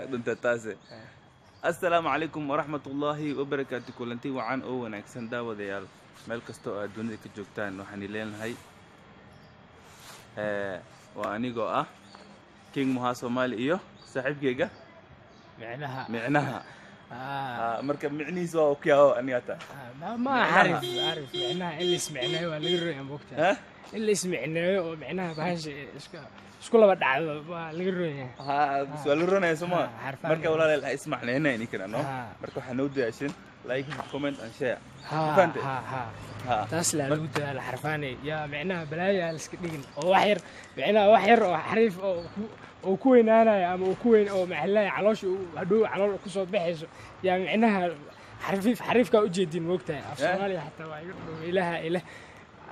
Dhinta taase. Assalaamu calaykum waraxmatullaahi wabarakaatu. Kulanti wacan oo wanaagsan, daawadayaal, meel kasta oo aad dunida ka joogtaan. Waxaan leenahay waa anigoo ah King Muha Soomaali iyo saaxiibkeyga Micnaha. Micnaha. Marka micnihiis waa okyaao aniga taa. Ma xarif xarif micnaha in la ismicneeyo waa laga royaa, moogtaa? Ha. In la ismicneeyo oo micnaha bahasha isku laba dhacdo waa laga royaa. Ha, bas waa la ronaya sooma? Ha, xarfaan. Marka walaalayaal, ha ismacnayna idinkana no. Marka waxaa noo dadaashin like, comment and share. Ha. Ma fahantay? Ha ha. Ha. Taas laa lagu dadaalo, xarfaanay yaa micnaha balaayaa la iska dhigin oo wax yar, micnaha wax yar oo xariif oo ku weynaanayo ama uu ku weyn oo maxallaya caloosha uu hadhow calool kusoo baxayso yaa micnaha xariif xariifkaa ujeedin, moogtahay? Af Eh? Soomaaliya xataa waa iga dhow ilaha ila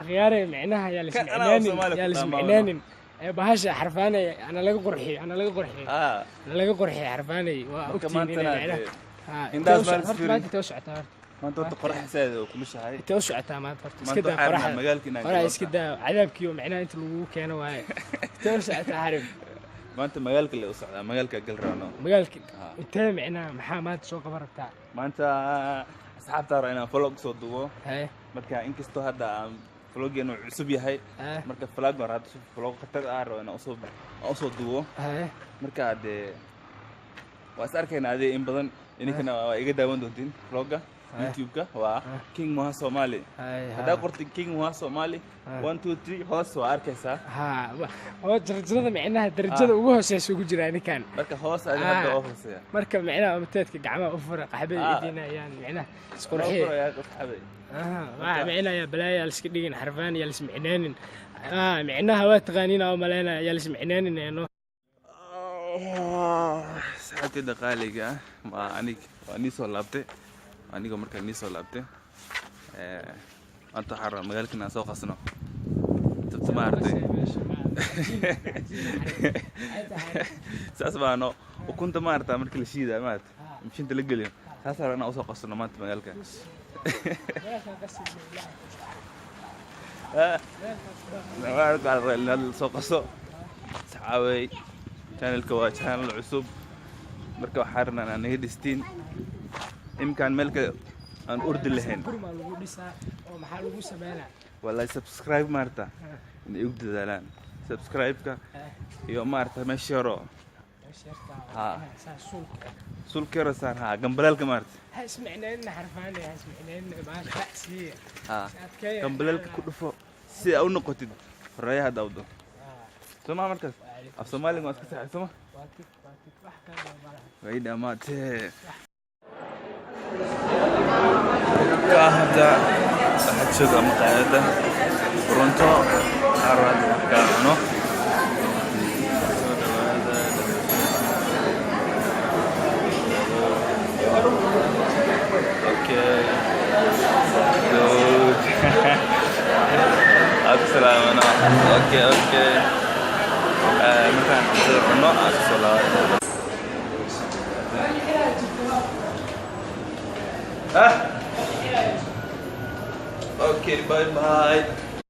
akhyaare, micnaha yaa Kan anaa af lismicnaanin Soomaali yaa ku dhaamaano. lismicnaanin ee bahasha xarfaanay ana laga qurxiyo, ana laga qurxiyo, ana laga qurxiyo, xarfaanay waa Marka ogtihiin inay maantana micnaha dee ha indhahaas intee u baa la horta isfiirin. Maanta intee u socotaa horta? Maanta horta qorax saaid oo kulushahay. Intee u socotaa maanta horta? Iska Maanta daa waxaa rabnaa qoraxda magaalka inaan qorax galo. Iska daa cadaabkii oo micnaha inta lagugu keeno waaye. Intee u socotaa, xarif? Maanta magaalka le u socdaa, magaalka gal rabno. Magaalka? Ha. Intee micnaha maxaa maanta soo qaban rabtaa? Maanta asxaabta raba inaan vlog soo duubo. Haye. Marka inkastoo hadda aan vloggeenu cusub yahay, marka vlog hore hadda vlog khatar ah rabo inaan usoo duubo. Haye. Marka dee waa is arkaynaa adee in badan, idinkana waa iga daawan doontiin vlogga. YouTube-ka waa King Moha Somali. Haye. Haddaa qortid King Moha Somali 1 2 3 hoos waa arkaysaa. Ha, oo darajada micnaha darajada ugu hooseysa ugu jiraa ninkan. Marka hoos adi hadda oo hooseeya. Marka micnaha mateedka gacmaha u fura qaxbada idinayaan micnaha isqurxiye. Furayaa asxaabay. Waa micnaha yaa balaaya la iska dhigin, xarfaan yaa lismicnaanin. Micnaha waa taqaaniin oo maleynaya, yaa lismicnaanin no. Saxaabtayda qaaliga ah, waa anig, waa nii soo laabtay anigoo. Markaa nii soo laabtay, maanta waxaan rabaa magaalka inaan soo qasno tabta, maaragtay, saas baano ukunta, maarata, marka la shiidayo, maarata, mishinta la geliyo, saas rabaa inaan usoo qasno maanta magaalka. Magaalka waxaa la rabaa in la soo qaso. Saxaabay, channelka waa channel cusub, marka waxaa rabnaa inaan naga dhistiin imkaan meel kale aan urdi lahayn. Gurmaa lagu dhisaa oo maxaa lagu sameynaa? Wallahi subscribe, maarata, inay igu dadaalaan subscribe-ka iyo, maarata, meesha yaro. Meesha yartaa? Ha. Saa suulka. Sulka yaro saar, ha, gambalaalka, maarata. Ha ismicnaynina, xarfaanay, ha ismicnaynina, baasha bacsiiya. Ha. Adkeeya. Gambalaalka ku dhufo si aa u noqotid horeeyaha daawdo, soo maa? Markaas af Soomaaliga waa iska saxay, soo ma? Waa tig, waa tig, wax kale malaha. Way dhamaatee. Ka hadda waxaad joogaa maqaayadda Toronto, waxaa rabaa hadda wax kaa cuno. Soo dhawaada. Okay, good. Aad ku salaamano. Okay, markaan cuntada cuno aad kusoo laabata. Ah. Okay, bye bye.